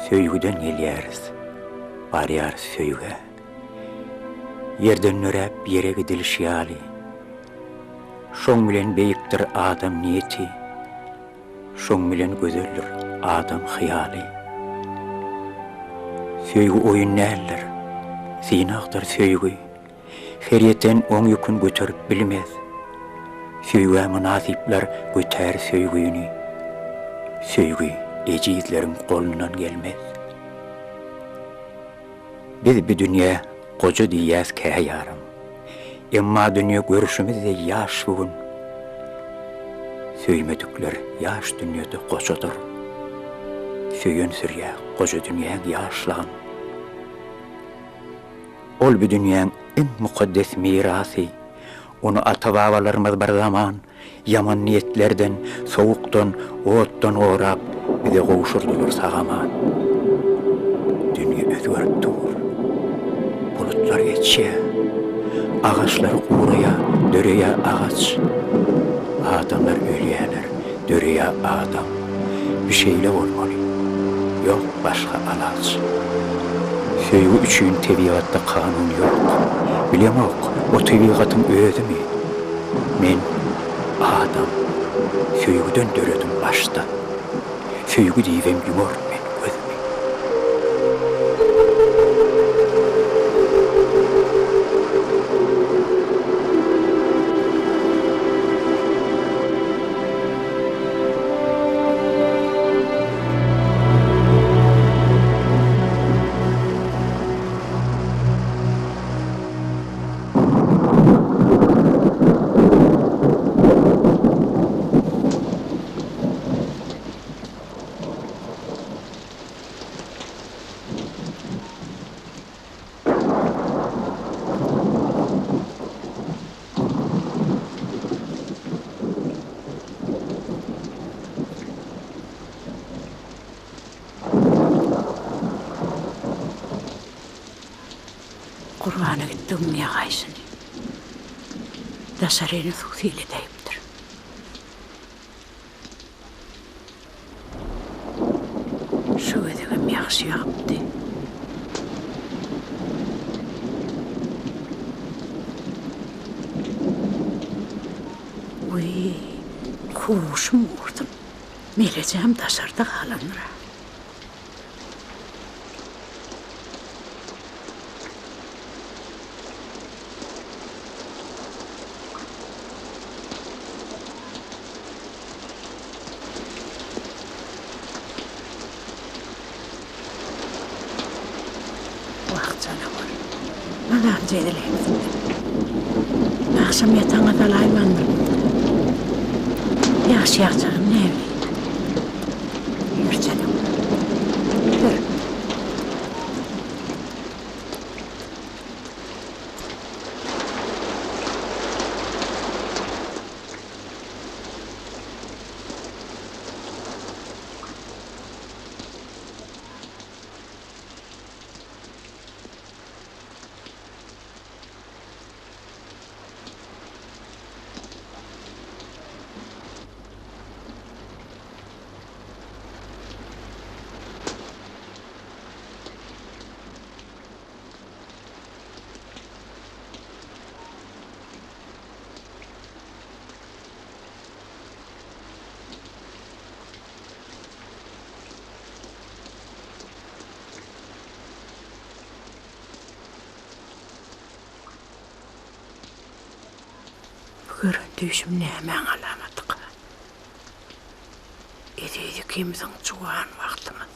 Söýgüden gelýäris, barýarys söýgä. Ýerden döräp, ýere gidilişi ýaly. Şoň bilen beýikdir adam niýeti, Şoň bilen gözeldir adam hyýaly. Söýgi oýun däldir, synagdyr söýgi. Her ýeten oň ýükün göterip bilmez. Söýgä mynasyplar götär söýgüni. Söýgi ejizleriň golundan gelmez. Biz bi dünýä goja diýýäs kä ýarym. Emma dünýe görşümiz deý ýaş bu gün. Söýmedikler ýaş dünýede gojadyr. Söýen sürýä goja dünýäň ýaşlygyn. Ol bu dünýäň iň mukaddes mirasy. Ony ata-babalarymyz bir zaman ýaman niýetlerden, sowukdan, otdan gorap, bize gowşurdylar sag-aman. Dünýe özgerip dur. Bulutlar geçýär. Agaçlar guraýar, döreýär agaç. Adamlar ölýärler, döreýär adam. Bu şeýle bolmaly. Ýok başga alaç. Söýgi üçin tebigatda kanun ýok. Bilemok, o tebigatyň özümi? Men, adam, söýgüden döredim başda. Söýgi diýibem ýumaryn men gözümi. Gurbana gitdigiň ýagaýşyny. Daşaryny suw sil edäýipdir. Şu gezegem ýagşy ýagypdy. Wiý, huşum gursun, Melejäm daşarda galandyr-a. Wah, janawar. Mazaly jedeläýipsiň-dä. Agşam ýatagyňa salaýmandyryn. Ýagşy ýagjagyny näbileýin. Ýör, janawar. Ýör. Bu gören düýşüm nämäň alamatyka? Eziz ikimiziň juwan wagtymyz.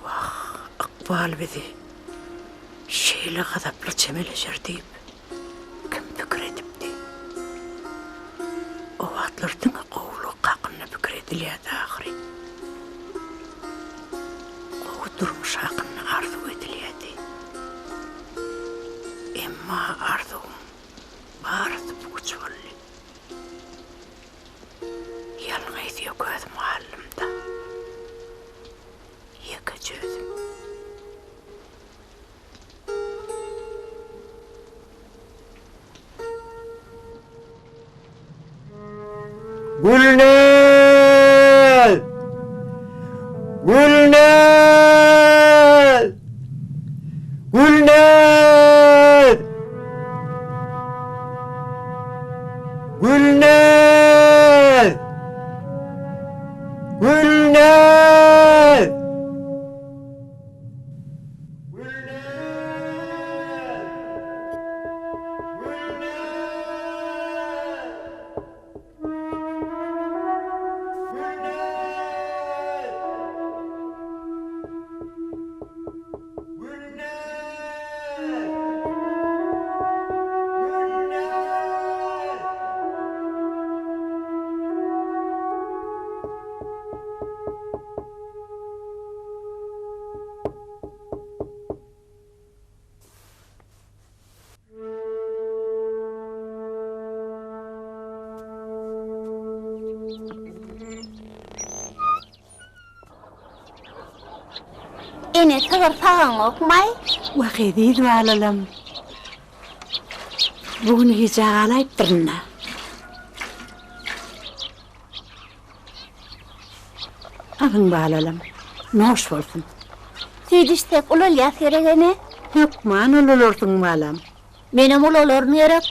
Wah, ykbal bizi şeýle gazaply çemeleşer diýip, kim pikir edipdi? O wagtlar diňe gowulyk hakynda pikir edilýärdi ahyry. Gowy durmuş hakynda arzuw edilýärdi. Emma arzuwyň barysy puç boldy. Ýalňyz ýeke özüm galdym-da. Ýekeje özüm. Gülnäz! Gülnäz! Gülnäz! Gülnäz! Gülnäz! Ene sygyr sagaňokmaý? Wah eziz balalam. Bu gün gijä galaýypdyryn-da. Alyň balalam, noş bolsun. Süýt içsek ulalýas gerek ene? Hökman ulalarsyň balam. Menem ulalaryn gerek?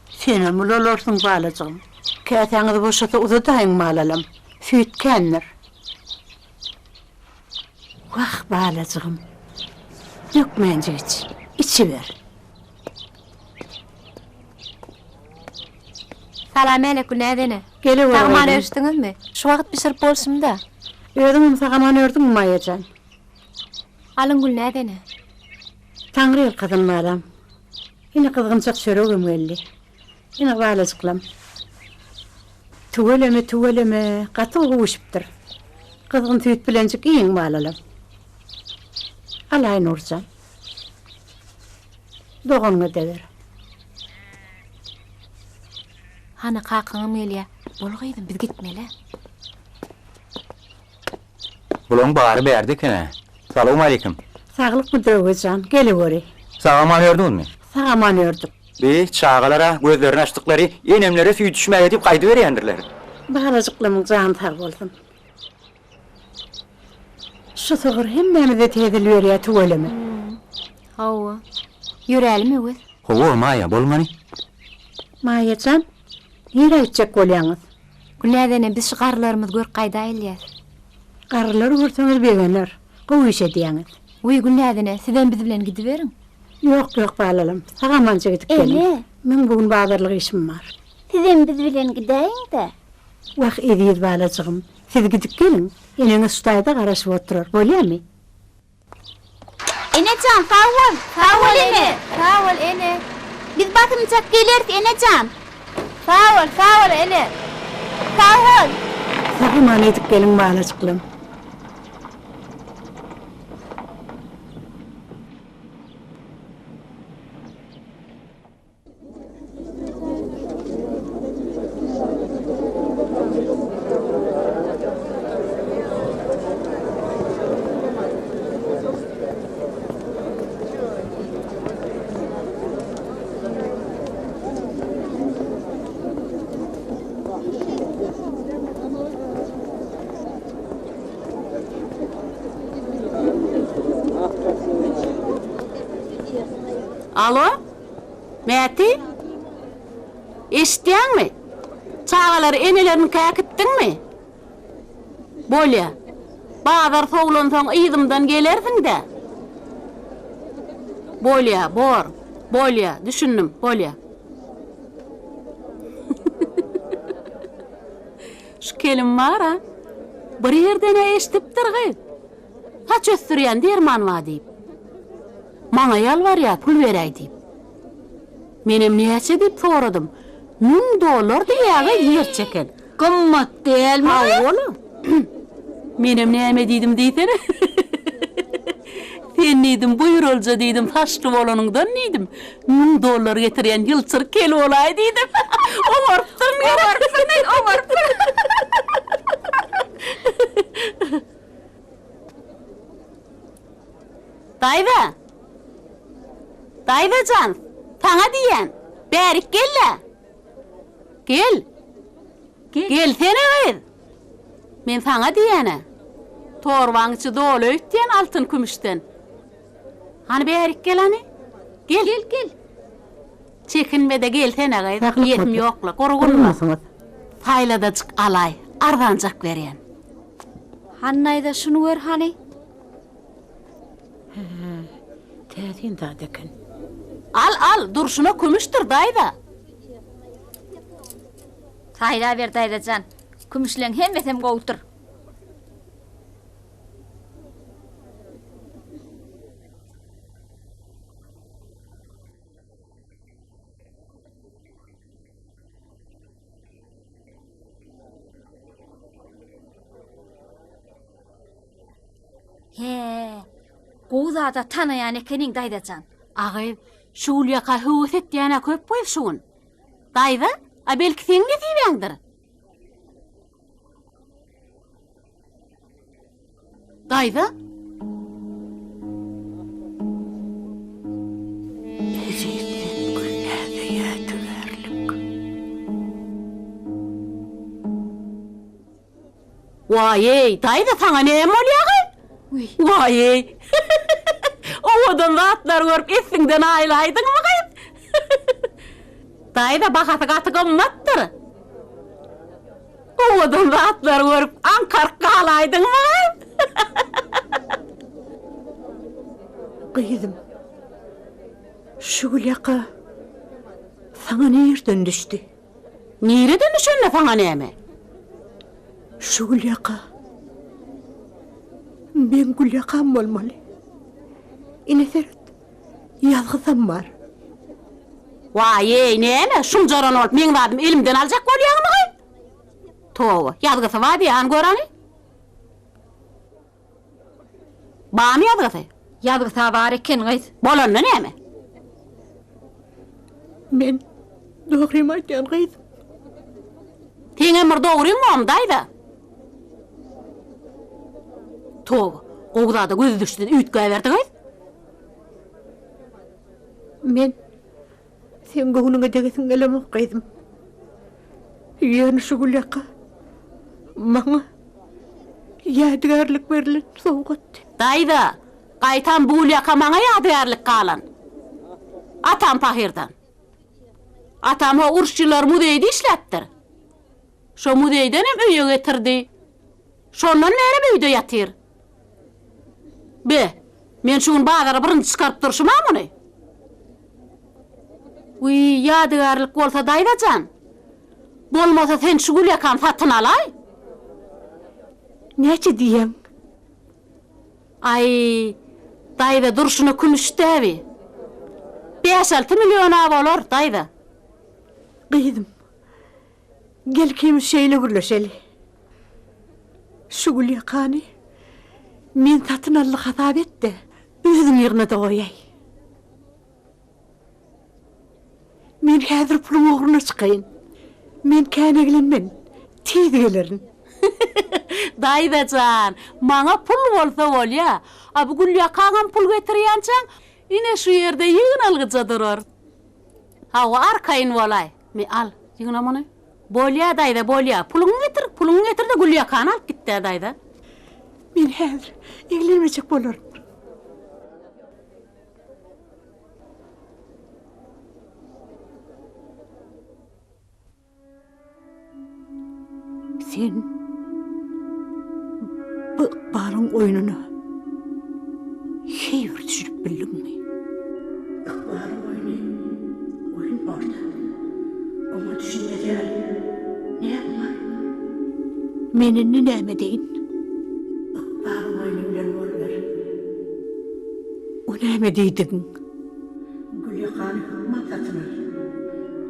Senem ulalarsyň balajygym. Käsäňiz boşasa uzadaýyň balalam. Süýt kändir. Wah, balajygym. Dökmänjik iç. Içiber. Salam älek Gülnäz ene. Geleweri Sag-aman gyzym. örüşdiňizmi? Şu wagt bişirip bolşum-da. Özüňem sag-aman ördüňmi Maýa jan? Alyň Gülnäz ene. Taňry ýalkasyn balam. Ine gyzgynjak çöregem geldi. Ine balajyklam. Tüweleme, tüweleme, gaty gowy bişipdir. Gyzgyn süýt bilenjik iýiň balalam. Al Aýnur jan. Doganyňa deger. Hany kakaňam gelýä. Bol gyzym, biz gitmeli. Bulaň bary bärde eken-ä. Salowmaleýkim. Saglykmy Döwwe jan, geleweri. Sag-aman ördüňizmi? Sag-aman ördük. Bi çagalar-a gözlerini açdyklary enemlere süýt içmäge diýip gaýdyberýändirler. Balajyklamyň jany sag bolsun. Şu sygyr hemmämize tezil berýä tüweleme. Hawa. Ýörälim Öwez. Hawa, Maýa, bolmany. Maýa jan, nirä gitjek bolýaňyz? Gülnäz ene, biz şu garrylarymyzy görüp gaýdaýylýas. Garrylary görseňiz begener. Gowy iş edýäňiz. Wiý, Gülnäz ene, sizem biz bilen gidiberiň. Ýok, ýok, balalam. Sag-amanja gidip geliň. Ene! Meň bu gün bazarlyk işim bar. Sizem biz bilen gidäýiň-dä. Wah, eziz balajygym, siz gidip geliň, eneňiz şu taýda garaşyp oturar, bolýamy? Ene jan, sag bol! Sag bol, ene! Sag bol, ene! Biz basymjak geleris, ene jan! Sag bol, sag bol, ene! Sag bol! Sag-aman edip geliň, balajyklarym. Alo? Mäti? Eşitýäňmi? Çagalary eneleriniňkä äkitdiňmi? Bolýa. Bazar sowlansoň yzymdan gelersiň-dä? Bolýa, bor. Bolýa, düşündim, bolýa. Şu kelin bar-a, bir ýerden-ä eşidipdir gyz. Saç ösdürýän derman bar diýip. Maňa ýalbarýar pul beräý diýip. Menem näçe diýip soradym. Müň dollar diýýäge ýer çeken. Gymmat dälmi? Hawa-la. Menem näme diýdim diýsene. Sen diýdim, buýrulja diýdim, saçly bolanyňdan diýdim, müň dollar getirýän ýylçyr kel bolaý diýdim. Oňarypdyryn gerek. Oňarypsyn, oňarypsyn. Daýza! Daýza jan, saňa diýýän, bärik gel-le! Gel! Gelsene gyz! Men saňa diýýän-ä. Torbaň içi doly öýtýän altyn-kümüşden. Hany bärik gel hany. Gel. Gel, gel. Çekinme-de gelsene gyz. Saglyk Niýetim bolsun. ýok-la, gurgunma. Gurgunmysyňyz? Saýladajyk alaý, arzanjak berýän. Hany daýza şuny gör hany. Hä, täsin zat eken. Al, al, durşuna kümüşdir, daýza. Saýlaber daýza jan. Kümüşleň hemmesem gowudyr. He, gowy zada tanaýan ekeniň daýza jan. A gyz, şu gülýaka höwes etýän-ä köp gyz şu gün. Daýza, a belki seň nesibäňdir? Daýza? Ejizden Gülnäze ýadygärlik. Waý-eý, daýza saňa näme bolýa gyz? Waý-eý. Owadan zatlary görüp essiňden aýylaýdyňmy gyz? Daýza bahasy gaty gymmatdyr. Owadan zatlary görüp aňkaryp galaýdyňmy gyz? Gyzym, şu gülýaka saňa nirden düşdi? Nireden düşende saňa näme? Şu gülýaka meň gülýakam bolmaly. Ine seret, ýazgysam bar. Waý-eý, näme, şumjaran bolup meň zadymy elimden aljak bolýaňmy gyz? Toba, ýazgysy bar diýýä, hany gör hany. Barmy ýazgysy? Ýazgysy-a bar eken gyz. Bolanda näme? Men dogrymy aýdýan gyz. Seňem bir dogryň bormy daýza? Toba, gowy zada gözi düşdi üýtgäberdi gyz. Men Seň göwnüňe degesim gelemok gyzym. Ýöne şu gülýaka maňa ýadygärlik berlen sowgatdy. Daýza, gaýtam bu gülýaka maňa ýadygärlik galan. Atam pahyrdan. Atam ho uruş ýyllary muzeýde işläpdir. Şo muzeýdenem öýe getirdi. Şondan bärem öýde ýatyr. Be, men şu gün bazara birinji çykaryp durşum-a muny. Wiý, ýadygärlik bolsa daýza jan. Bolmasa sen şu gülýakany satyn alaý. Näçe diýýäň? Aý, daýza durşuna kümüş däbi. Bäş-alty million-a bolar, daýza. Gyzym, Gel ikimiz şeýle gürleşeli. Şu gülýakany men satyn aldy hasap et-de, özüň ýygna-da goýaý. Men häzir puluň ugruna çykaýyn. Men kän eglenmen, tiz gelerin. Daýza jan, maňa pul bolsa bolýa. A bu gülýakaňam pul getirýänçäň, ine şu ýerde ýygnalgyja durar. Hawa, arkaýyn bolaý. Me, al, ýygna muny. Bolýa, daýza, bolýa. Puluňy getir, puluňy getir-de, gülýakany alyp git-dä, daýza. Men häzir eglenmejek bolaryn. Sen bu ykbalyň oýnuna heý bir düşünip bildiňmi? Ykbalyň oýny oýun borda. Oňa düşünmez ýaly näme bar? Men indi näme edeýin? Ykbalyň oýny bilen boluber. O näme diýdigiň? Gülýakany hökman satyn al.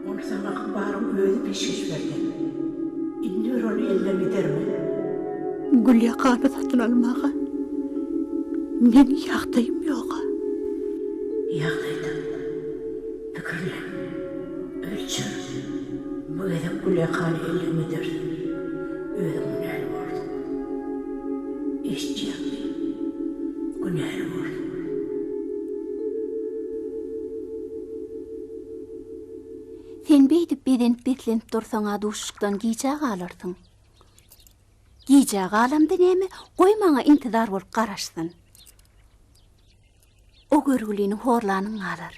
Ony saňa ykbalyň özi peşgeş berdi. Indi bir ony elden giderme. Gülýakany satyn almaga meň ýagdaýym ýog-a. Ýagdaý tap, pikirlen, ölçer. Bu gezek Gülýakany elden giderseň, özüň günäli borsuň. Eşitýäňmi? Günäli borsuň. Sen beýdip. Bezenip-beslenip dursaň-a duşuşykdan gijä galarsyň. Gijä galamda näme, goý maňa intizar bolup garaşsyn. O görgülini horlanyň galar.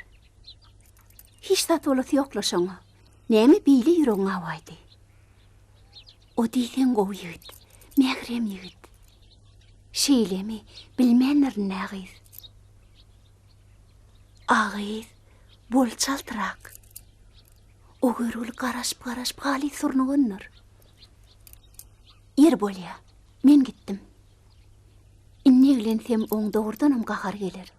Hiç zat bolasy ýok-la şoňa. Näme beýle ýüregiň awaýdy? O diýseň gowy ýigit, mährem ýigit. Şeýlemi, bilmändirin-dä gyz. A gyz, bol çaltrak. O görgüli garaşyp-garaşyp halys surnugandyr. Ýeri bolýa, men gitdim. Indi eglensem oň dogrudanam gahary geler.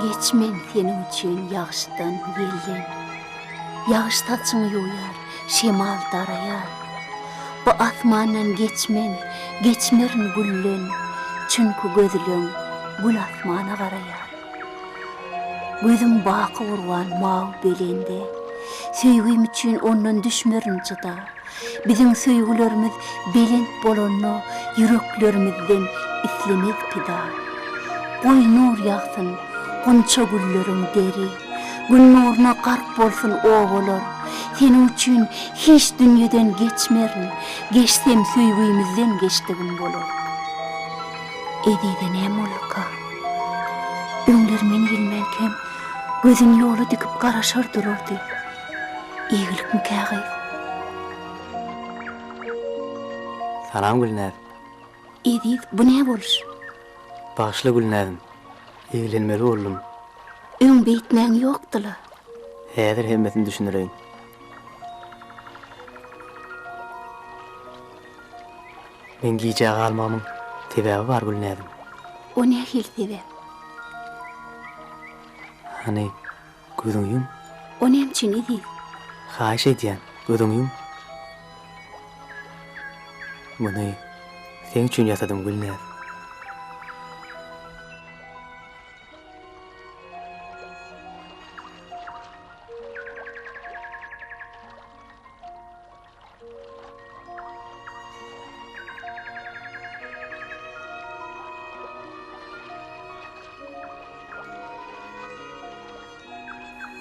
Geçmen seniň üçin ýagyşdan, ýelden. Ýagyş saçyňy ýuwýar, şemal daraýar. Bu asmandan geçmen, geçmerin gülden, Çünki gözleň gül asmana garaýar. Gözüm baky gurban mawy belende, Söýgim üçin ondan düşmerin jyda. Biziň söýgülerimiz belent bolanda ýüreklerimizden islemez pida. Goý nur ýagsyn gunça gülleriň deri, Gün nuruna gark bolsun obalar. Seniň üçin hiç dünýeden geçmerin, Geçsem söýgimizden geçdigim bolar. Ezize näme bolduka? Öňler men gelmänkäm gözüni ýola dikip garaşar durardy. Eýgilikmikä gyz? Salam Gülnäz. Eziz, bu nä boluş? Bagyşla Gülnäzim, eglenmeli boldum. Öň beýtmäň ýokdy-la. Häzir hemmesini düşündireýin. Meň gijä galmagymyň sebäbi bar Gülnäzim. O nähili sebäp? Hany, Gözüňi ýum. O näme üçin, Eziz? Haýyş edýän, gözüňi ýum. Muny seň üçin ýasadym, Gülnäz.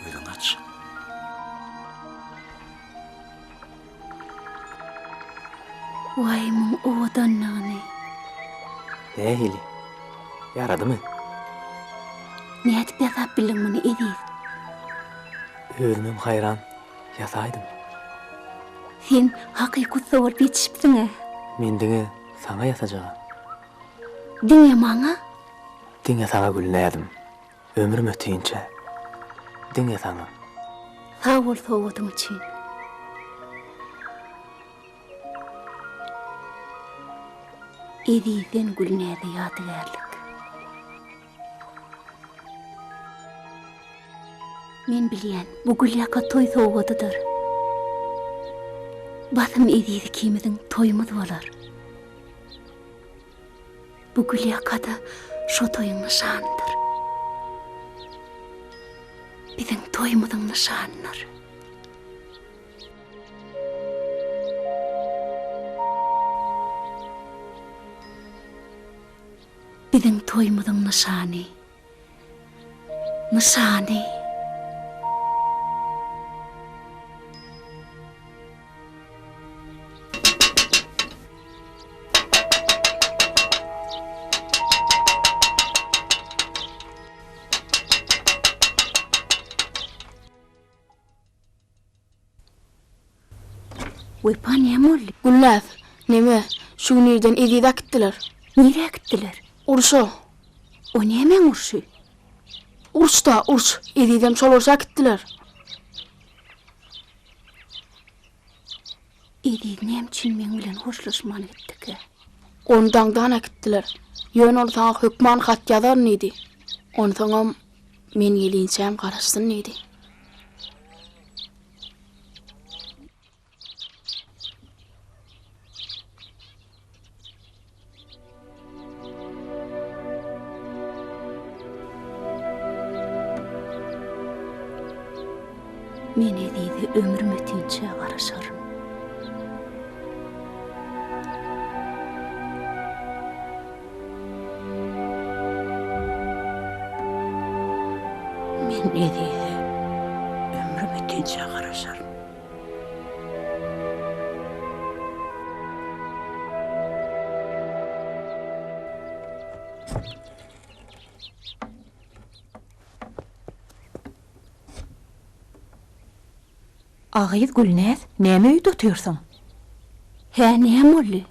Gözüňi aç. Waý, muň owadanlygyny. Nähili? Ýaradymy? Nädip ýasap bildiň muny, Eziz? Özümem haýran. Ýasaýdym. Sen hakyky ussa bolup ýetişipsiň-ä. Men diňe saňa ýasajaga. Diňe maňa? Diňe saňa Gülnäzim. Ömrüm ötinçä. Diňe saňa. Sag bol sowgadyň üçin. Ezizden Gülnäze ýadygärlik. Men bilýän, bu gülýaka toý sowgadydyr. Basym Eziz ikimiziň toýumyz bolar. Bu gülýaka-da şo toýuň nyşanydyr. Biziň toýumyzyň nyşanydyr. Biziň toýumyzyň nyşany. Nyşany. Wepa näme boldy? Gülnäz, neme, şu gün irden Ezizi äkitdiler. Nirä äkitdiler? Urşa. O nämäň urşy? Uruş-da, uruş. Ezizem şol urşa äkitdiler. Eziz näme üçin meň bilen hoşlaşman gitdikä? Ony daňdan äkitdiler. Ýöne ol saňa hökman hat ýazaryn diýdi. Onsoňam men gelinçäm garaşsyn diýdi. Men Ezize ömrüm ötinçä garaşaryn. Men Ezize ömrüm ötinçä garaşaryn. A gyz Gülnäz, näme öýde otyrsyň? Hä, näme boldy?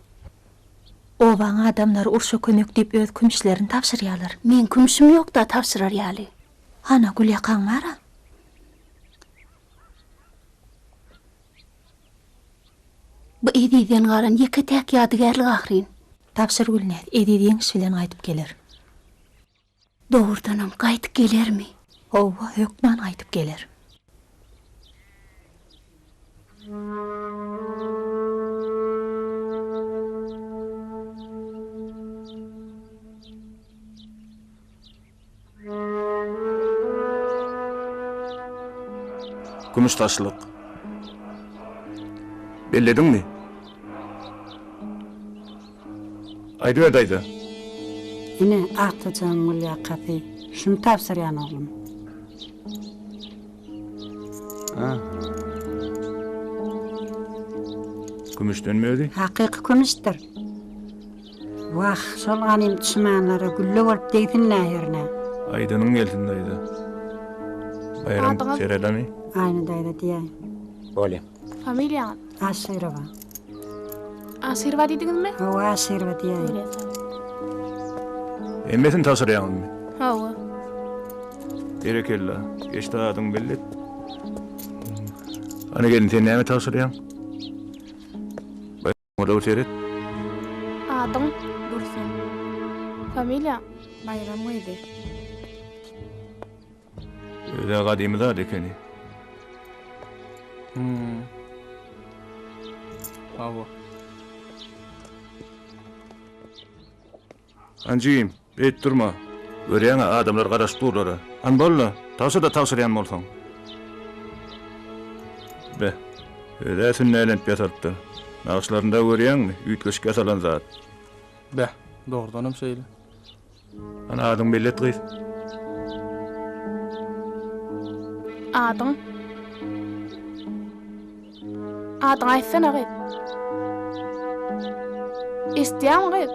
Obaň adamlary urşa kömek diýip öz kümüşlerini tabşyrýalar. Meň kümüşim ýok-da tabşyrar ýaly. Hana, gülýakaň bar-a? Bu Ezizden galan ýeke-täk ýadygärlik ahyryn. Tabşyr Gülnäz, Eziz ýeňiş bilen gaýdyp geler. Dogrudanam, gaýdyp gelermi? Hawa, hökman gaýdyp geler. Kümüş daşlyk. Bellediňmi? Aýdyber daýza. Ine, agtyjagyň gülýakasy. Şuny tabşyrýan oglum. Aha. Kümüşdenmi özi? Hakyky kümüşdir. Wah, şol ganym duşmanlara gülle bolup degsin-dä hernä. Aýdanyň gelsin daýza. Baýram Adyňyz? Serelami? Aýna daýza diýäý. Bolýa. Familiýaňyz? Aşyrowa. Aşyrowa diýdiňizmi? Hawa, Aşyrowa diýäý. Bolýa, sag bol. Hemmesini tabşyrýaňyzmy? Hawa. Berekella. Geç adyňy belli et. Hany gelin, sen näme tabşyrýaň? Oňa-da bir seret. Adyň? Dursun. Familiýaň? Baýram gyzy. Öz-ä gadymy zat ekeni. Hum. Hawa. Hany jigim, beýdip durma. Görýäň-ä, adamlar garaşyp durlar-a. Hany bol-la, tabşyr-da tabşyrýan bolsaň. Be, öz-ä sünnälenip ýasalypdyr. Nagyşlaryny-da görýäňmi, üýtgeşik ýasalan zat. Beh, dogrudanam şeýle. Hany adyňy belli et gyz. Adyň? Adyňy aýtsana gyz. Eşitýäňmi gyz?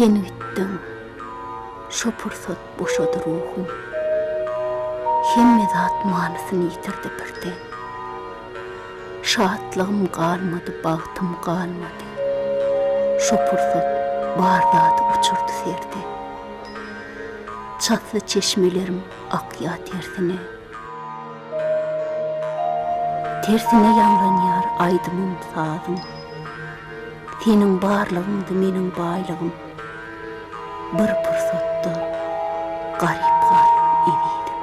Sen gitdiň, şo pursat boşady ruhum. Hemme zat manysyny ýitirdi birden. Şatlygym galmady, bagtym galmady. Şo pursat bar zady uçurdy serden. Çasly çeşmelerim akýa tersine. Tersine ýaňlanýar aýdymym, sazym. Seniň barlygyňdy meniň baýlygym. Bir pursatda garyp galdym ezizim.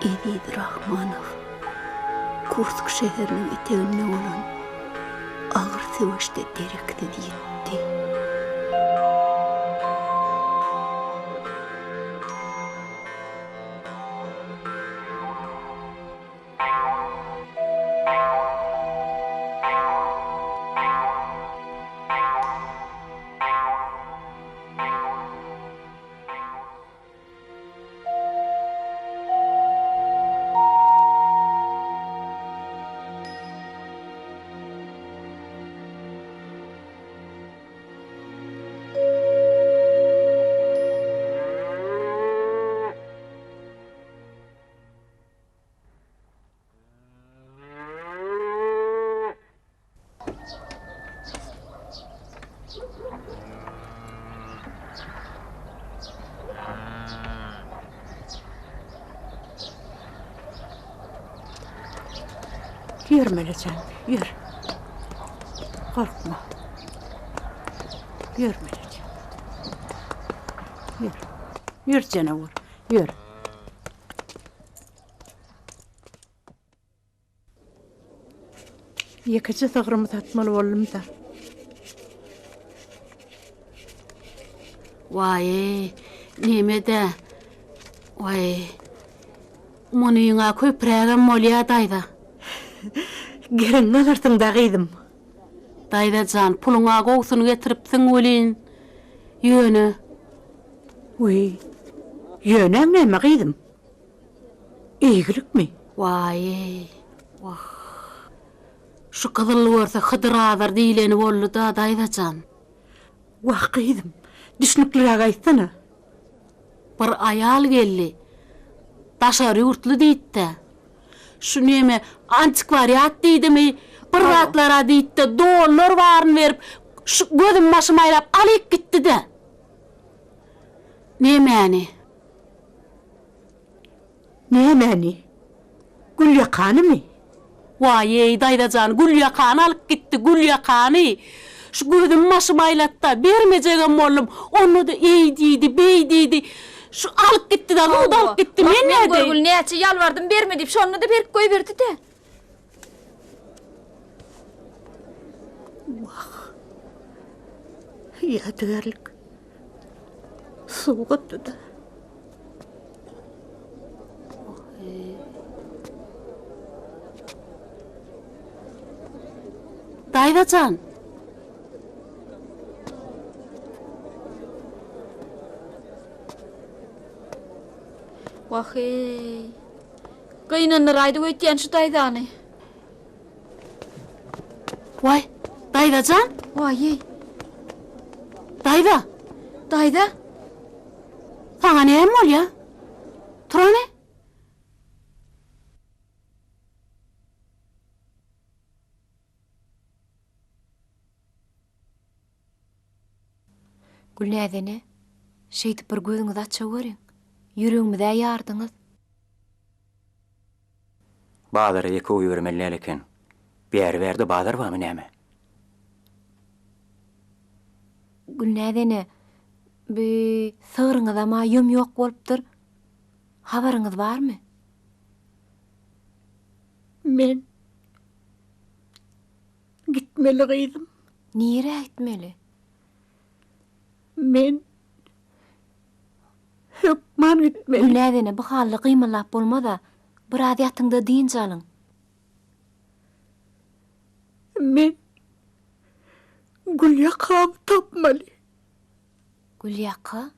Eziz Rahmanow Kursk şäheriniň eteginde bolan agyr söweşde dereksiz ýitdi. Ýör Melejan, ýör. Gorkma. Ýör Meleje. Ýör. Ýör janawar. Ýör. Ýekeje sygrymy satmaly boldum-da. Waý, neme-dä. Waý. Munyň-a köprägem bolýa, daýza. Geregiňi alarsyň-da, gyzym. Daýza jan, puluň-a gowusyny getiripsiň welin, ýöne. Wiý, ýönäň näme, gyzym? Eýgilikmi? Waý-eý, wah. Şu gyzyl görse Hydyr azar diýleni boldy-da, daýza jan. Wah, gyzym, düşnükliräk aýtsana. Bir aýal geldi. Daşary ýurtly diýdi-de. Şu neme, antikwariat diýdimi, bir zatlar-a diýdi-de, dollar baryny berip, şu gözüm başym aýlap alyp gitdi-de. Nemäni? Nämäni? Gülýakanymy? Waý-eý, daýza jan, gülýakany alyp gitdi, gülýakany! Şu gözüm başym aýlatda, bermejegem boldum. Onda-da eý diýdi, beý diýdi. Şu alyp gitdi-de, zut alyp gitdi. Men Wah, men nädeýin? görgüli näçe ýalbardym berme diýip, şonda-da berip goýberdi-de. Wah, ýadygärlik. Sowgatdy-da. Daýza jan! Wah-eý. Gynandyraýdy öýtýän şu daýzany. Waý, daýza jan! Waý-eý. Daýza! Daýza! Saňa näme bolýa? Tur hany! Gülnäz ene, şeýdip bir gözüňizi açaweriň. Ýüregimiz-ä ýardyňyz. Bazara ýeke goýbermeli däl eken. Bäri-bärde bazar barmy näme? Gülnäz ene, bi sygryňyzam-a ýom-ýok bolupdyr. Habaryňyz barmy? Men gitmeli gyzym. Nirä gitmeli? Men hökman gitmeli. Gülnäz ene, bu halda gymyldap bolmaz-a. Biraz ýatyň-da dynç alyň. Men Gülýakamy tapmaly. Gülýaka?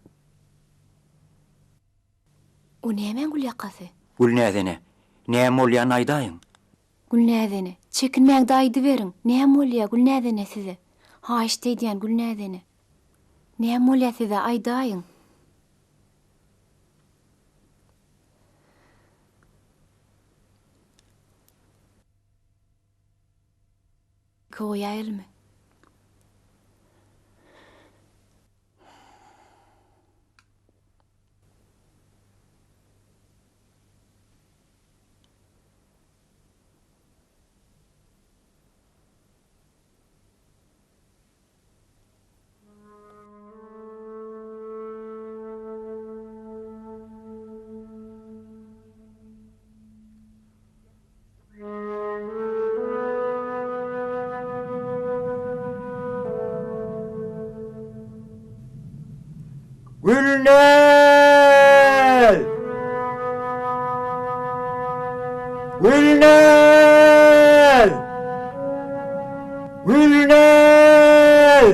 O nämäň gülýakasy? Gülnäz ene, näme bolýanyny aýdaýyň. Gülnäz ene, çekinmäň-de aýdyberiň, näme bolýa Gülnäz ene size? Haýyşt edýän Gülnäz ene. Näme bolýa size, aýdaýyň. Goýaýylmy? Gülnäz! Gülnäz! Gülnäz!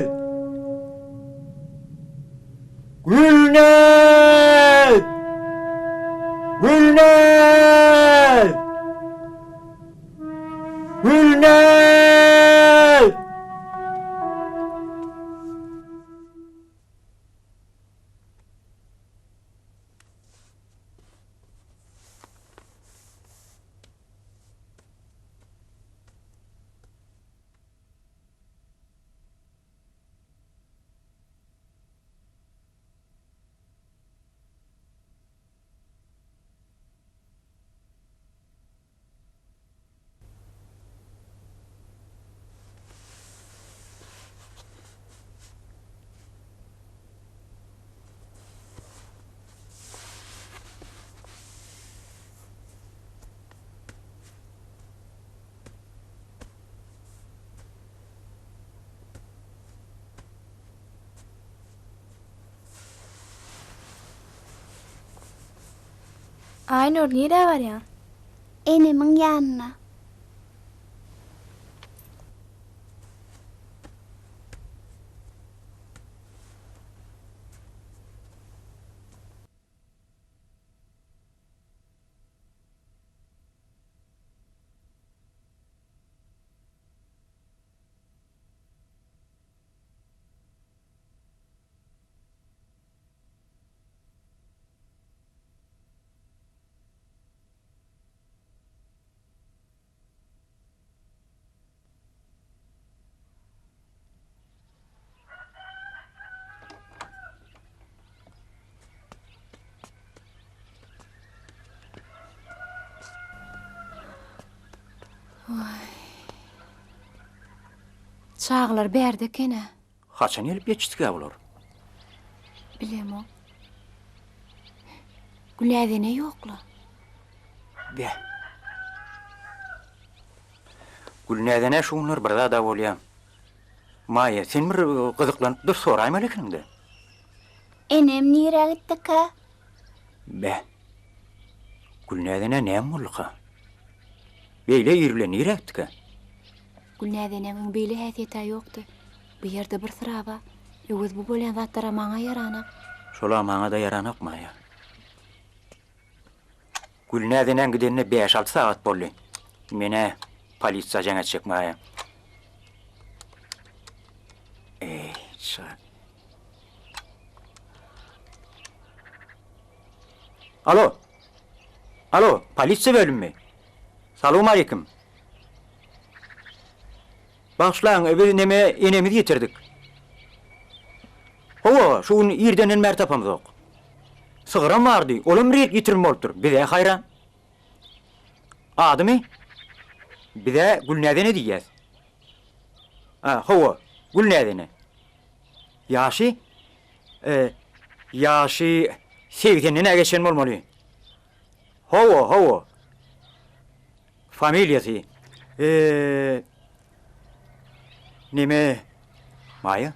Gülnäz! Gülnäz! Gülnäz! Aýnur, nirä barýaň? Enemiň ýanyna. Çagalar bärde eken-ä. Haçan gelip ýetişdikä bular? Bilemok. Gülnäz ene ýok-la. Beh. Gülnäz ene şu günler bir zad-a bolýa. Maýa, sen bir gyzyklanyp dur, soraýmaly ekeniň-dä. Enem nirä gitdikä? Beh. Gülnäz enä näme bolduka? Beýle ir bilen nirä gitdikä? Gülnäz eneň öň beýle häsiýet-ä ýokdy. Bu ýerde bir syra bar. Öwez bu bolýan zatlar-a maňa ýaranok. Şol-a maňa-da ýaranok, Maýa. Gülnäz enäň gidenine bäş-alty sagat boldy. Men-ä polisiýa jaň etjek, Maýa. Eý, çyk. Alo! Alo, polisiýa bölümimi? Salowmaleýkim. Bagyşlaň, biz neme enemizi ýitirdik. Hawa, şu gün irdenden bäri tapamzok. Sygyram bardy, olam bir ýerik ýitirim bolupdyr. Biz-ä haýran. Adymy? Biz-ä Gülnäz ene diýýäs. A, hawa, Gülnäz ene. Ýaşy? E, ýaşy segsenden-ä geçen bolmaly. Hawa, hawa. Familiýasy? E, neme? Maýa,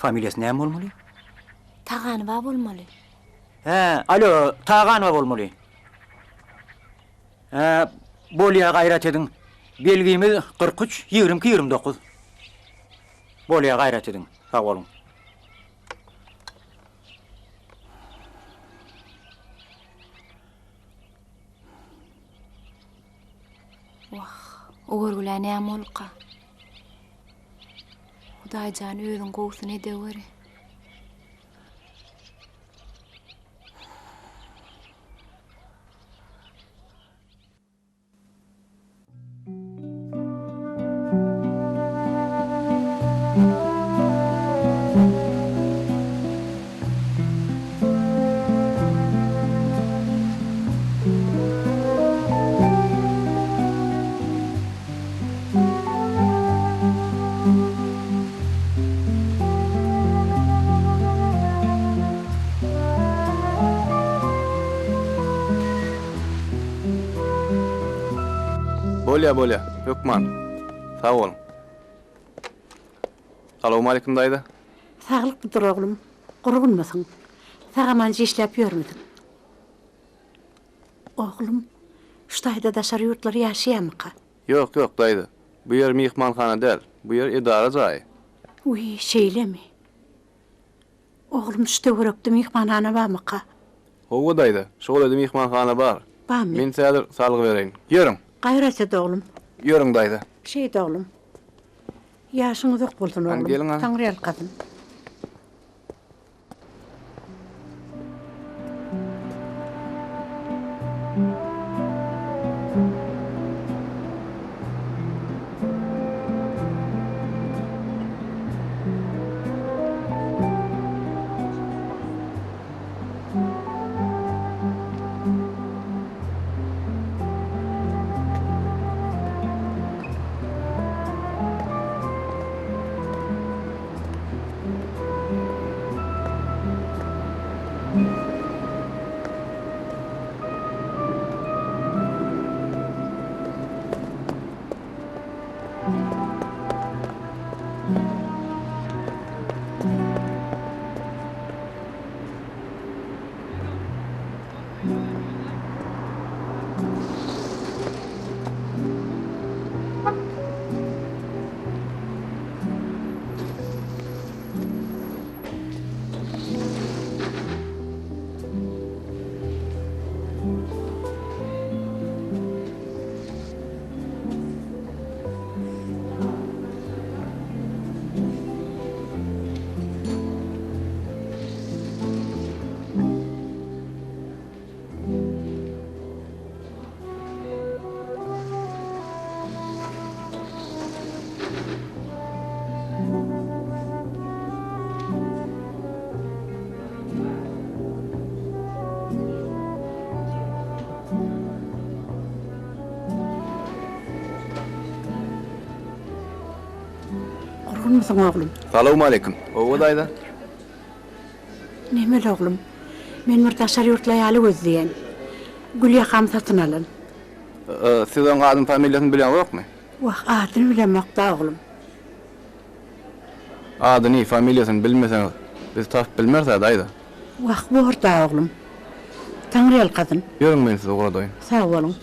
familiýasy näme bolmaly? Taganowa bolmaly. Hä, alo, Taganowa bolmaly. Hä, bolýa, gaýrat ediň. Belgimiz 43, 22, 29. Bolýa, gaýrat ediň. Sag boluň. Wah, o görgülä näme bolduka? Hudaý jan, özüň gowusyny edeweri. Bolýa, bolýa, hökman. Sag boluň. Salowmaleýkim daýza. Saglykmydyr oglum, gurgunmysyň? Sag-aman işläp ýörmüsiň? Oglum, şu taýda daşary ýurtlar ýaşaýarmyka? Ýok, ýok, daýza. Bu ýer myhmanhana däl, bu ýer edara jaýy. Wiý, şeýlemi? Oglum, şu töwerekde myhmanhana barmyka? Hawa, daýza, şu golaýda myhmanhana bar. Barmy? Men häzir salgy bereýin. Ýörüň! Gaýrat et, oglum. Ýörüň, daýza. Şeýt, oglum. Ýaşyň uzak bolsun, Hany, oglum. geliň-a. Taňryýalkasyn. Sagmysyň oglum? Salowmaleýkim. Hawa daýza. Nemeli oglum? Men bir daşary ýurtly aýaly gözleýän. Gülýakamy satyn alan. Siz oň adyny familiýasyny bileňzokmy? Wah, adyny bilemok-da oglum. Adyny, familiýasyny bilmeseňiz, biz tapyp bilmeris-ä daýza. Wah, bor-da oglum. Taňryýalkasyn. Ýörüň men sizi ugradaýyn. Sag boluň.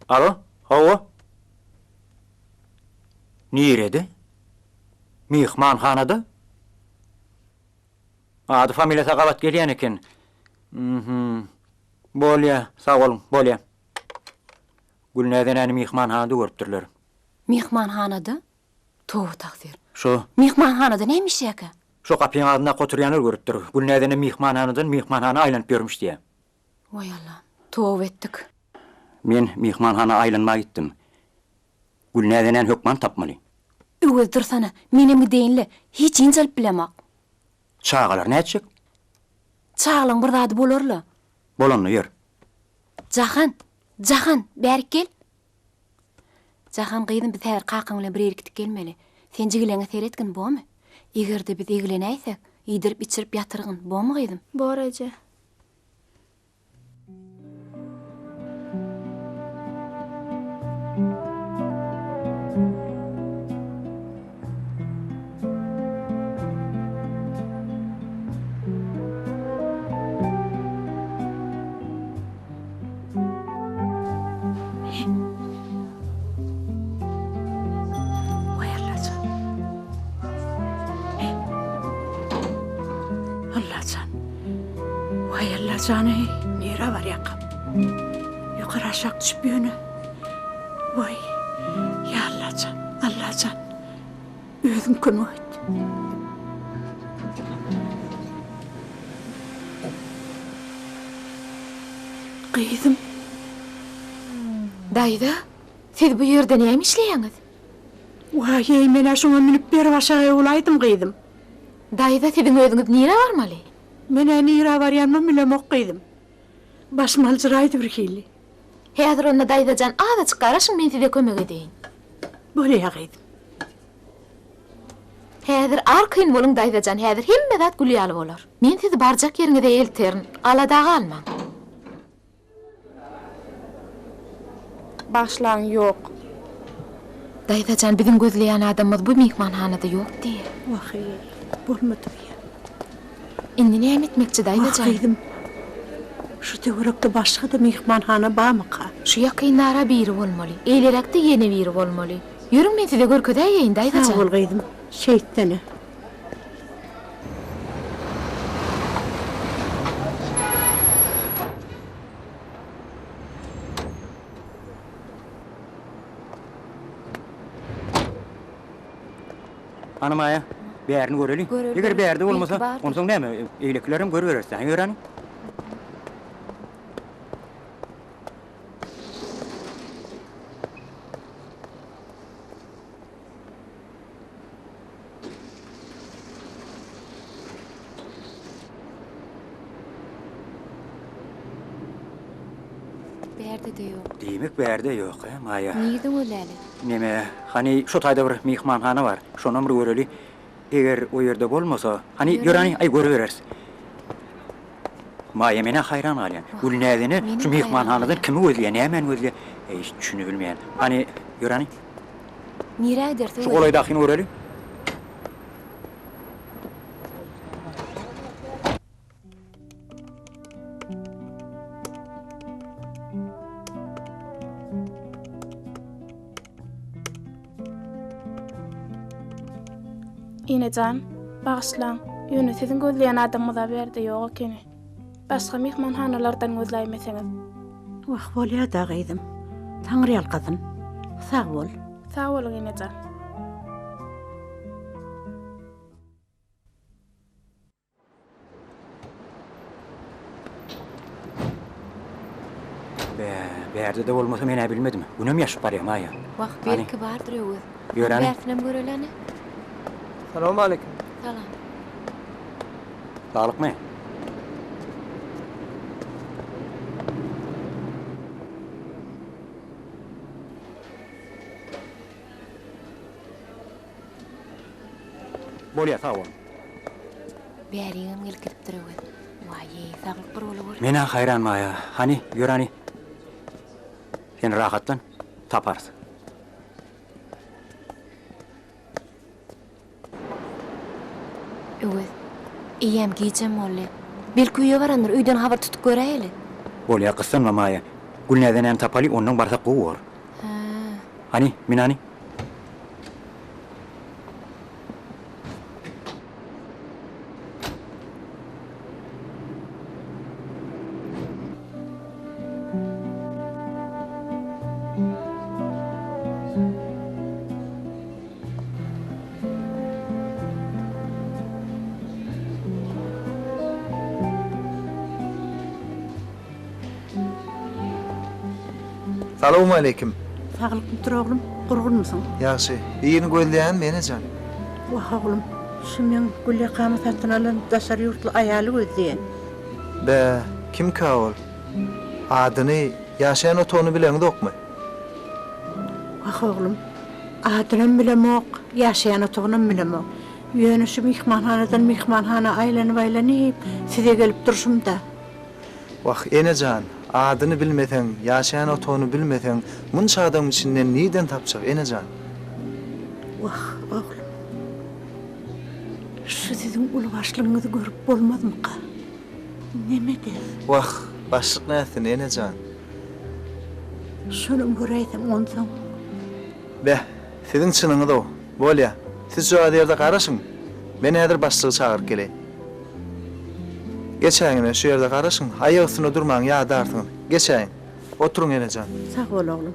Alo, hawa. Nirede? Myhmanhanada? Ady familiýasy gabat gelýän eken. Mhm. Bolýa, sag boluň, bolýa. Gülnäz enäni myhmanhanada görüpdirler. Myhmanhanada? Toba tagsyr. Şo. Myhmanhanada näme işleýärkä? Şo gapyň agzyndaky oturýanlar görüpdir. Gülnäz ene myhmanhanadan myhmanhana aýlanyp ýörmüş diýýä. Waý Allam, toba etdik. Men myhmanhana aýlanmaga gitdim. Gülnäz enäni hökman tapmaly. Öwez dursana, menem gideýin-le, hiç ynjalyp bilemok. Çagalar nätjek? Çagalaň bir zady bolar-la. Bolanda ýör. Jahan, Jahan, bärik gel. Jahan gyzym biz häzir kakaň bilen bir ýere gidip gelmeli. Sen jigileňe seretgin, bormy? Eger-de biz eglenäýsek, iýdirip-içirip ýatyrgyn, bormy gyzym? Bor eje. Waý Allajan. Allajan. Waý Allajan eý, nirä barýakam? Ýokary aşak düşüp ýöne. Waý, ýa Allajan, Allajan. Özüň kömek et. Gyzym. Daýza, siz bu ýerde näme işleýäňiz? Waý-eý, men-ä şoňa münüp berbaşagaý bolaýdym, gyzym. Daýza, siziň özüňiz nirä barmaly? Men-ä nirä barýanymam bilemok, gyzym. Başym aljyraýdy birhili. Häzir onda daýza jan, azajyk garaşyň, men size kömek edeýin. Bolýa, gyzym. Häzir arkaýyn boluň daýza jan, häzir hemme zat gül ýaly bolar. Men sizi barjak ýeriňize elterin, alada galmaň. Bagyşlaň, ýok. Daýza jan, biziň gözleýän adamymyz bu myhmanhanada ýok diýýär. Wah-eý, bolmady diýýär. Indi näme etmekçi daýza jan? Wah, gyzym, şu töwerekde başga-da myhmanhana barmyka? Şu ýakynlara biri bolmaly, eýleräkde ýene biri bolmaly. Ýörüň men size görkezäýeýin daýza jan. Sag bol gyzym, şeýtsene. Hany Maýa, bärini göreli. Göreli, Eger bärde belki bolmasa, bardyr. onsoň näme, eýlekilerem görübereris-dä, ýör hany. Bärde-de ýok. Diýmek, bärde ýok, hä, Maýa? Nirde gözläli? Neme, hany, şo taýda bir myhmanhana bar. Şonam bir göreli. Eger o ýerde bolmasa, hany, ýör hany, aý, görübereris. Maýa, men-ä haýran galýan. Gülnäz ene şu myhmanhanadan kimi gözleýär, nämäni gözleýär? Eý, düşünibilmeýän. Hany, ýör hany. Nirä gideris, Şu golaýdakyny göreli. Ene jan, bagyşlaň, ýöne siziň gözleýän adamyňyz-a bu ýerde ýok ekeni. Başga myhmanhanalardan gözläýmeseňiz. Wah, bolýa-da, gyzym. Taňryýalkasyn. Sag bol. Sag boluň, ene jan. Bä, bärde-de bolmasa men-ä bilmedim. Günem ýaşyp barýar, Maýa. Wah, belki bardyr Öwez. Ýör hany. Bärsinem göreli hany. Salowmaleýkim. Salam. Saglykmy? Bolýa, sag boluň. Bärigem gelip gidipdir Öwez. Waý-eý, saglyk bir bola gör. Men-ä haýran Maýa. Hany, ýör hany. Sen rahatlan, taparys. Öwez, eýýäm gijem boldy. Belki öýe barandyr, öýden habar tutup göräýeli. Bolýa, gyssanma Maýa. Gülnäzenäni tapaly, onnoň barsak gowy bor. Hä. Hany, min hany. Salowmaleýkim. Saglykmydyr oglum, gurgunmysyň? Ýagşy. Birini gözleýänmi enejan? Wah oglum, şu meň gülýakamy satyn alan daşary ýurtly aýaly gözleýän. Bä, kimkä ol? Adyny, ýaşaýan otagyny bileňzokmy? Wah oglum, adynam bilemok, ýaşaýan otagynam bilemok. Ýöne şu myhmanhanadan myhmanhana aýlanyp-aýlanyp size gelip durşum-da. Wah, ene jan, adyny bilmeseň, ýaşaýan otagyny bilmeseň, munça adamyň içinden nirden tapjak, ene jan? Wah, oglum, şu siziň uly başlygyňyzy görüp bolmazmyka? Neme ederis? Wah, başlyk nätsin, ene jan? Şonam göräýseň onsoň. Beh, siziň çynyňyz-ow. Bolýa, siz şu az ýerde garaşyň. Men häzir başlygy çagyryp geleýin. Geçäýiň ine, şu ýerde garaşyň. Aýak üstünde durmaň, ýadarsyňyz. Geçäýiň. Oturyň, ene jan. Sag bol, oglum.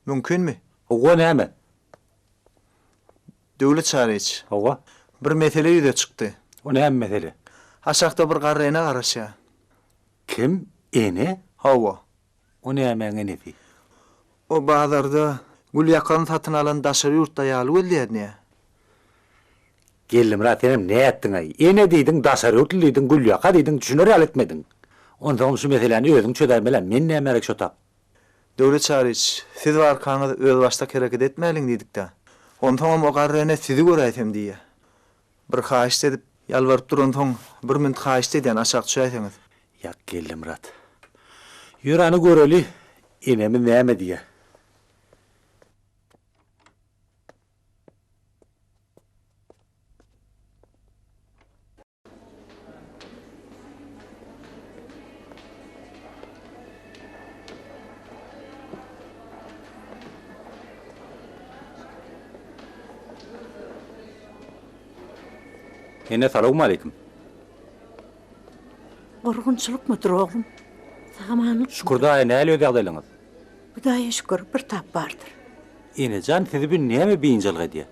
Mümkinmi? Hawa, näme? Döwlet Çaryç. Hawa. Bir mesele ýüze çykdy. O näme mesele? Aşakda bir garry ene garaşýar. Kim? Ene? Hawa. O nämäň enesi? O bazarda gül ýakany satyn alan daşary ýurtly aýaly gözleýär diýýär. Geldimyrat senem nätdiň-aý? Ene diýdiň, daşary ýurtly diýdiň, gülýaka diýdiň, düşüner ýaly etmediň. Onsoňam şu meseläni özüň çözäýmel-ä, men näme gerek şo tap? Döwlet Çaryç, siz barkaňyz özbaşdak hereket etmäliň diýdik-dä. Onsoňam o garry ene sizi göräýsem diýýä. Bir haýyşt edip, ýalbaryp duransoň, bir münt haýyşt edýän, aşak düşäýseňiz. Ýak, Geldimyrat. Ýör hany göreli, enemiz näme diýýä. Ene salowmaleýkim. Gurgunçylykmydyr oglum? Sag-amanlykmydyr? Şükür daýy nähili öz ýagdaýlaryňyz? Hudaýa şükür, bir tap bardyr. Enejan sizi bi näme biynjalyk edýä?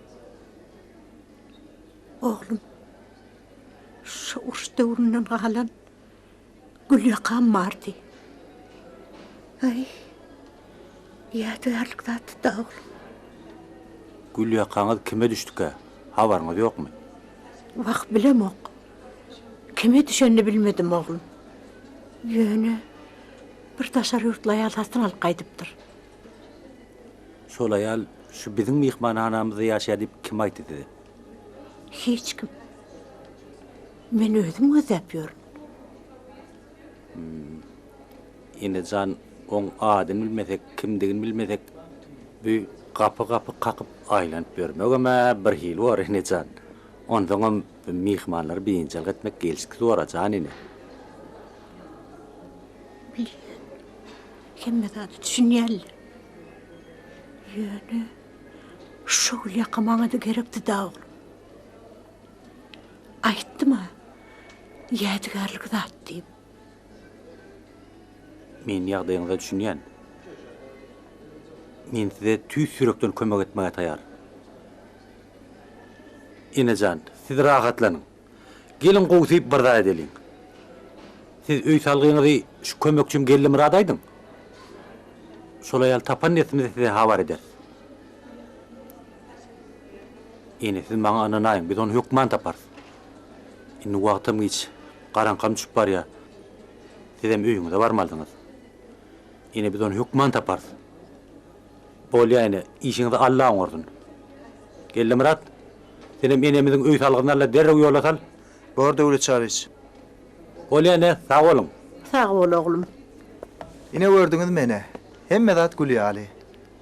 Oglum, şu uruş döwründen galan gülýakam bardy. Aý, ýadygärlik zatdy-da, oglum. Gülýakaňyz kime düşdükä? Habaryňyz ýokmy? Wah, bilemok. Kime düşenini bilmedim, oglum. Ýöne bir daşary ýurtly aýal satyn alyp gaýdypdyr. Şol aýal şu biziň myhmanhanamyzda ýaşaýar diýip kim aýtdy size? Hiç kim. Men özüm gözläp ýörün. Hmm. Ene jan, oň adyny bilmesek, kimdigini bilmesek, bu gapy-gapy kakyp aýlanyp ýörmegem-ä birhili bor, ene jan. Onsoňam bu myhmanlary biynjalyk etmek gelşiksiz bor-a, jan ene. Bilýän. Hemme zada düşünýänler. Ýöne şo gülýaka maňa-da gerekdi-dä, oglum. Aýtdym-a, ýadygärlik zat diýip. Men ýagdaýyňyza düşünýän. Men size tüýs ýürekden kömek etmäge taýar. Ene jan, siz rahatlanyň. Geliň gowusy bir zat edeliň. Siz öý salgyňyzy şu kömekçim Geldimyrada aýdyň. Şol aýaly tapan dessimize size habar ederis. Ene siz maňa ynanaýyň, biz ony hökman taparys. Indi wagtam giç, garaňkam düşüp barýar. Sizem öýüňize barmalysyňyz. Ene biz ony hökman taparys. Bolýa ene, işiňizi Alla oňarsyn. Geldimyrat, senem enemiziň öý salgysyny al-da derrew ýola sal. Bor Döwlet Çaryç. Bolýa ene, sag boluň. Sag bol oglum. Ine gördüňizmi ene, hemme zat gül ýaly.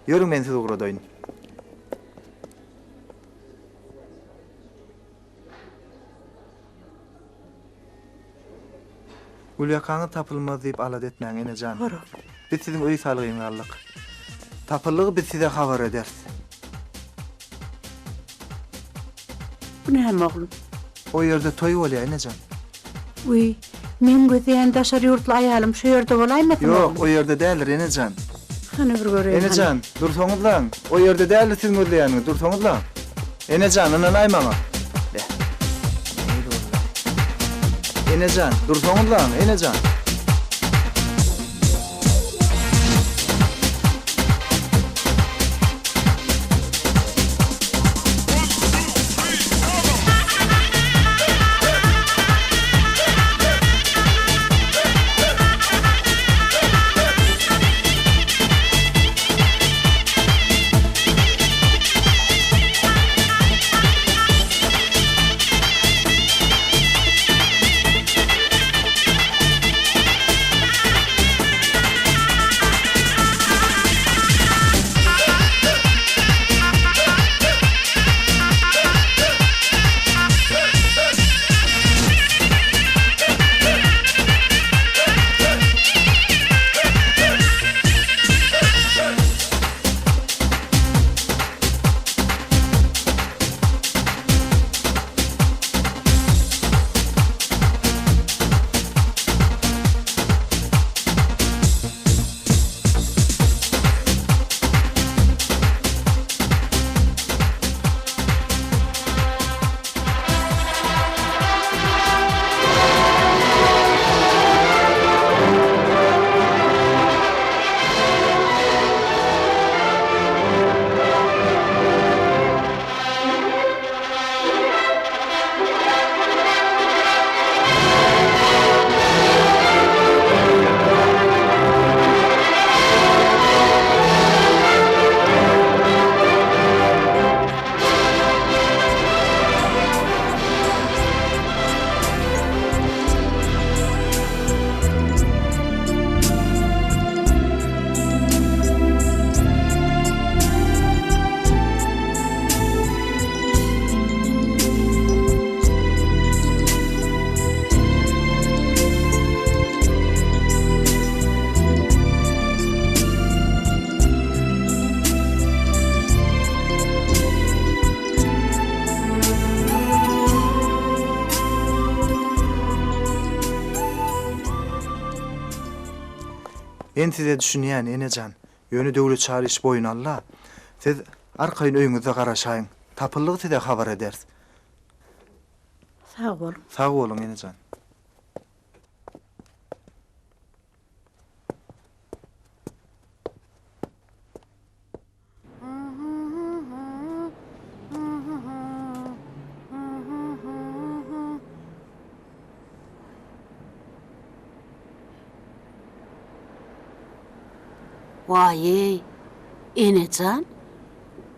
Ýörüň men sizi ugradaýyn. Gülýakaňyz tapylmaz diýip alada etmäň, ene jan. Biz siziň öý salgyňyzy aldyk. Tapyldygy biz size habar ederis. Bu näme oglum? O ýerde toý bolýar, ene jan. Wiý, meň gözleýän daşary ýurtly aýalym şu ýerde bolaýmasyn oglum? Ýok, o ýerde däldir, ene jan. Hany bir göreýin, Ene hany. jan, dursaňyzlaň. O ýerde däldir siziň gözleýäniňiz, dursaňyzlaň. Ene jan, ynanaý maňa. Beh, nähili boldy? Ene jan, dursaňyzlaň, ene jan. Men size düşünýän, ene jan. Ýöne Döwlet Çaryç boýun al-da. Siz arkaýyn öýüňizde garaşaýyň. Tapyldygy size habar ederis. Sag boluň. Sag boluň, ene jan. Waý-eý, ene jan,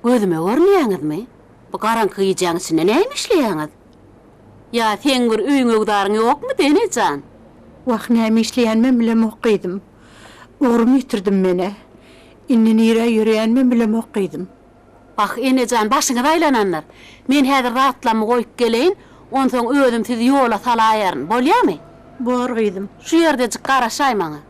gözüme görünýäňizmi? Bu garaňky gijäň içinde näme işleýäňiz? Ýa seň bir öýüň-öwzaryň ýokmudy, ene jan? Wah, näme işleýänimem bilemok, gyzym. Ugrumy ýitirdim men-ä. Indi nirä ýöreýänimem bilemok, gyzym. Wah, ene jan, başyňyz aýlanandyr. Men häzir zatlammy goýup geleýin, onsoň özüm sizi ýola salaýaryn. Bolýamy? Bor, gyzym. Şu ýerdejik garaşaý maňa.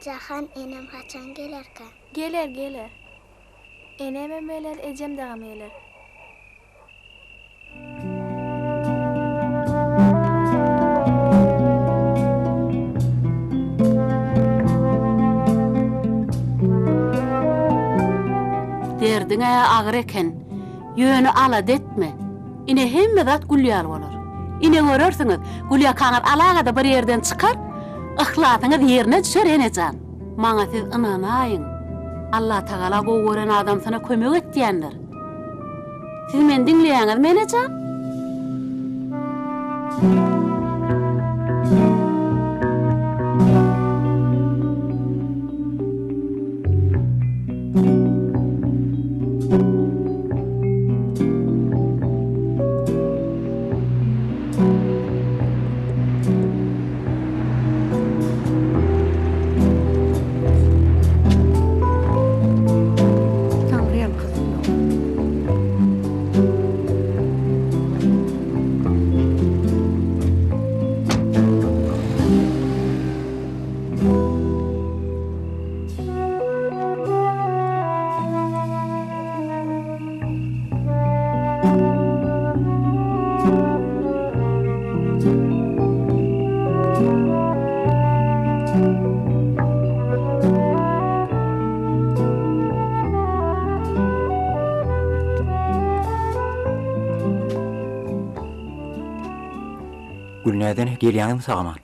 Jahan enem haçan gelerkä? Geler, geler. Enemem geler, ejem dagam geler. Derdiň-ä agyr eken. Ýöne alada etme. Ine hemme zat gül ýaly bolar. Ine görersiňiz, gülýakaňyz alagada bir ýerden çykar, yhlasyňyz ýerine düşer enejan. Maňa siz ynanaýyň. Allatagala gowy gören adamsyna kömek etýändir. Siz meni diňleýäňizmi enejan? Taňry ýalkasyn dogan. Gülnäz ene, gelýäňizmi sag-aman?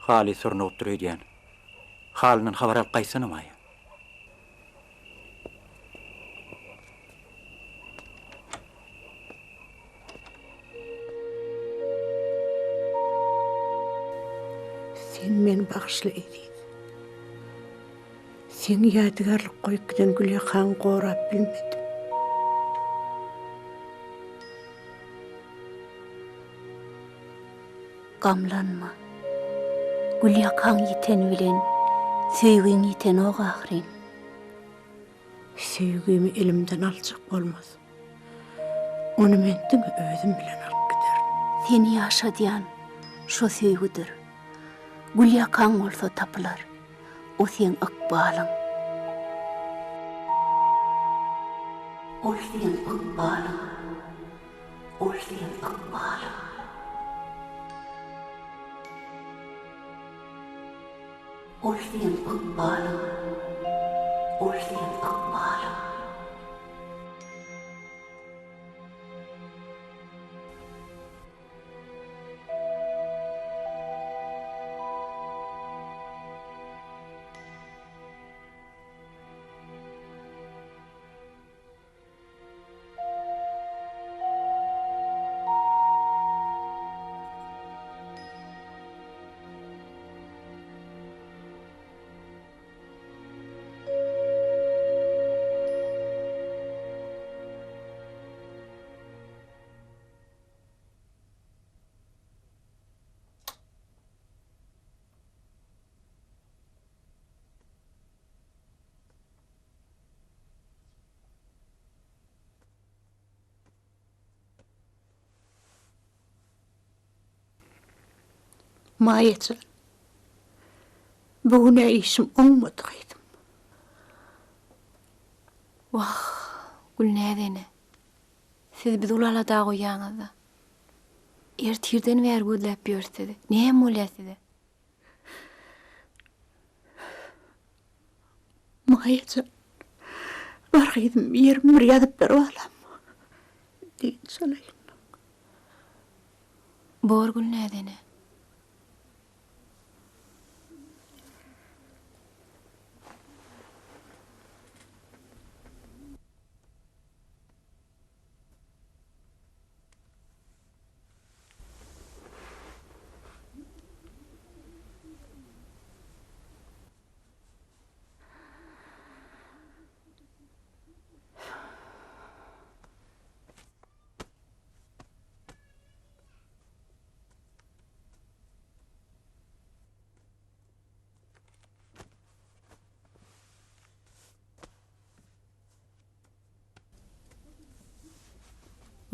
Haly surnugypdyr öýdýän. Halyndan habar alyp gaýtsana, Maýa. Sen meni bagyşla eziz. Seň ýadygärlik goýup giden gülýakaňy gorap bilmedim. Gamlanma. Gülýakaň ýiteni bilen söýgiň ýitenok ahyryn. Söýgimi elimden aljak bolmaz. Ony men diňe özüm bilen alyp giderin. Seni ýaşadýan şo söýgüdir. Gülýakaň bolsa tapylar. O seň ykbalyň. Ol seň ykbalyň. Ol seň ykbalyň. Ol seň ykbalyň. Ol seň ykbalyň. Maýa jan, bu gün-ä işim oňmady gyzym. Wah, Gülnäz ene, siz bizi uly alada goýýaňyz-da. Ertirden bäri gözläp ýörüs sizi. Näme bolýar size? Maýa jan, bar gyzym, ýerimi bir ýazyp ber balam. Dynç alaýyn. Bor Gülnäz ene.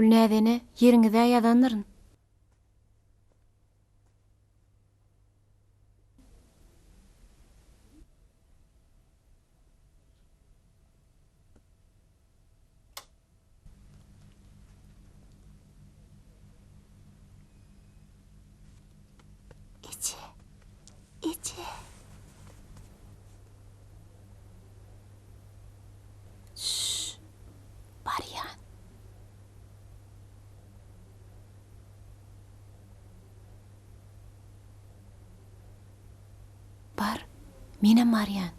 Gülnäz ene, ýeriňiz-ä ýazandyryn. Eje, eje. Şşş, barýan. Bar, menem barýan.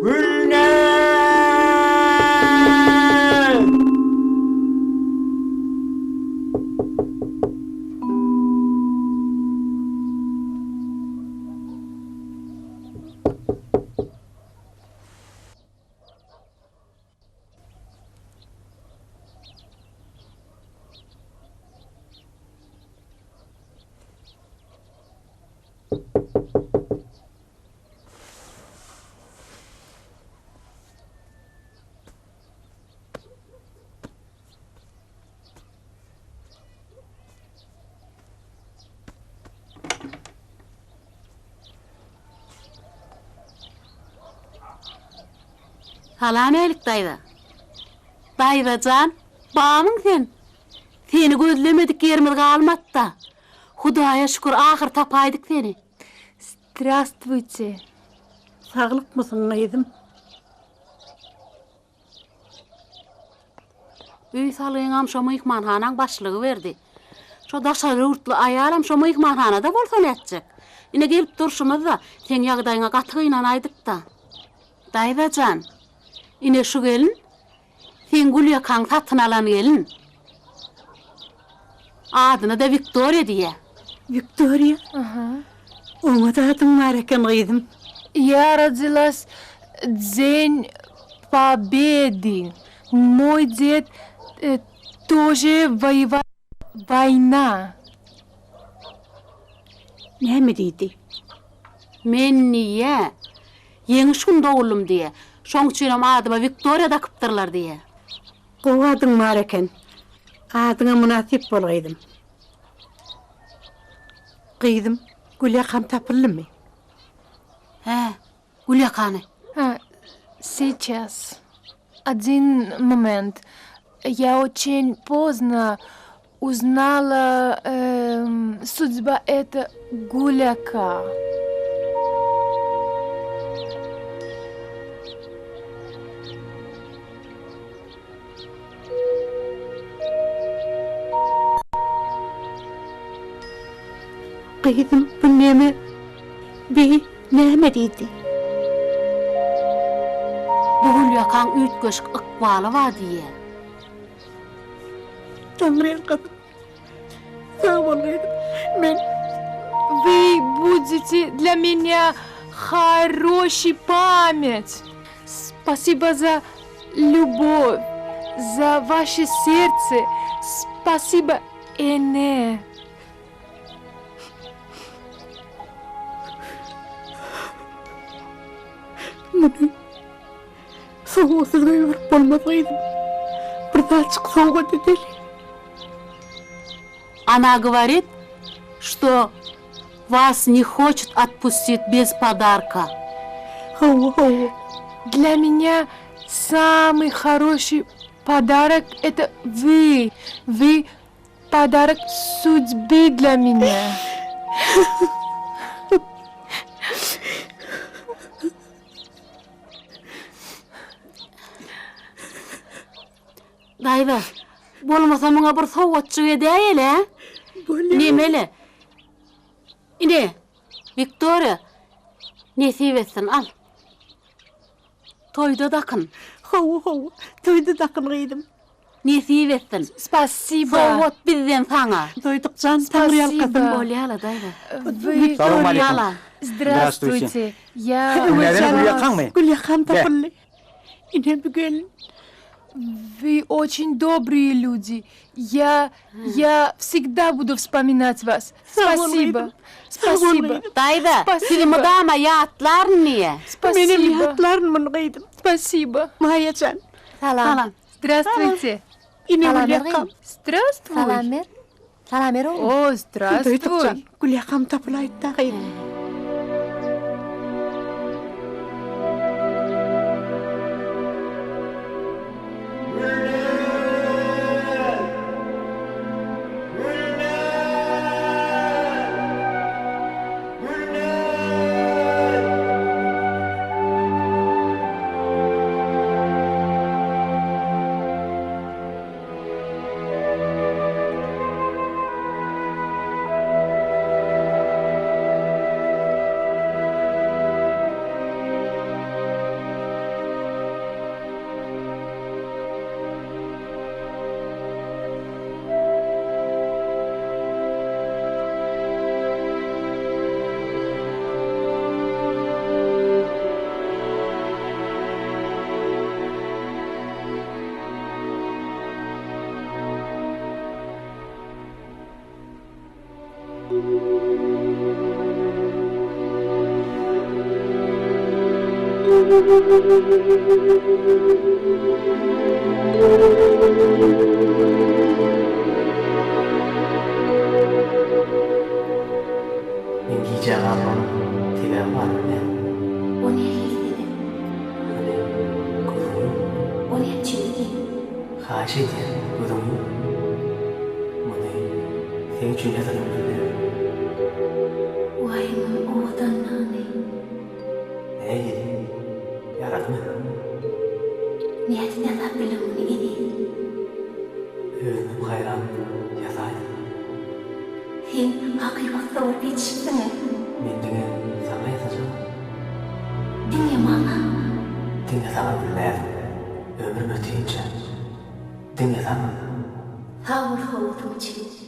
Gülnäz! Salam-älik daýza. Daýza jan, bamyň sen? Seni gözlemedik ýerimiz galmady-da. Hudaýa şükür, ahyr tapaýdyk seni. Strastwuýte. Saglykmysyň, gyzym? Öý salgyňam şo myhmanhanaň başlygy berdi. Şo daşary ýurtly aýalam şo myhmanhanada bolsa nätjek? Ine gelip durşumyz-da, seň ýagdaýyňa gaty gynanaýdyk-da. Daýza jan, ine şu gelin seň gülýakaňy satyn alan gelin. Adyna-da Wiktoriýa diýýä. Wiktoriýa? Oňat adyň bar eken, gyzym. Ýa rodzilas Dzen Pobedy. Moý ded тоже woýewal woýna. Näme diýdi? Men diýýä, Ýeňiş gün doguldym diýýä. Şoň üçinem adyma Wiktoriýa dakypdyrlar diýýä. Gowy adyň bar eken. Adyňa mynasyp bol gyzym. Gyzym, gülýakam tapyldymy? Hä, gülýakany. Hä, seças. Odin moment. Ýa oçen pozna uznala sudba eta gülýaka. Gyzym, bu neme? Bi näme diýdi? Bu gülýakaň üýtgeşik ykbaly bar diýýär. Taňryýalkasyn. Sag bol gyzym. Men. Вы будете для меня хороший память. Спасибо за любовь, за ваше сердце. Спасибо, ene. Muny sowgatsyz goýberip bolmaz gyzym. Bir zatjyk sowgat edeli. Ona govorit, što vas ne hoçet otpustit bez podarka. Hawa, hawa. Dla menýa samyý horoşiý podarok eto vy, vy podarok sudby dla menýa. Daýza, bolmasa muňa bir sowgatjyk edäýeli-ä? Bolýar. Nemeli? Ine, Wiktoriýa, nesip etsin, al. Toýda dakyn. Hawa, hawa, toýda dakyn gyzym. Nesip etsin. Spasiba. Sowgat bizden saňa. Doýduk jan, taňryýalkasyn. Bolýa-la, daýza. Вы... Salam aleýkum. Здравствуйте. Я... Nädene gül ýakaňmy? Gül ýakam tapyldy. Ine bu gelin. Вы очень добрые люди. Я... Я всегда буду вспоминать вас. Спасибо. Спасибо. Daýza, sizi mydama ýatlaryn diýýä. Спасибо. Menem ýatlaryn muny gyzym. Спасибо. Maýa jan. Salam. Здравствуйте. Ine gül ýakam. Здравствуй. Salam ber. Salam ber oglum. О, Doýduk здравствуй. jan, gül ýakam tapylaýdy-da gyzym. Meň gijä galmamyň sebäbi barmy näme? O nähili sebäp? Hany, gözüňi ýum. O näme üçin diýýäň? Haýyş edýän, gözüňi ýum. Muny seň üçin ýasadym Gülnäz. Waý, muň owadanlygyny. Nähili? Ýaradymy? Nädip ýasap bildiň muny, eziz? Özümem haýran, ýasaýdym. Sen hakyky ussa bolup ýetişipsiň-ä. Men diňe saňa ýasajak. Diňe maňa? Diňe saňa Gülnäz. Ömrüm ötinçä. Diňe saňa. Sag bol sowgatyň üçin.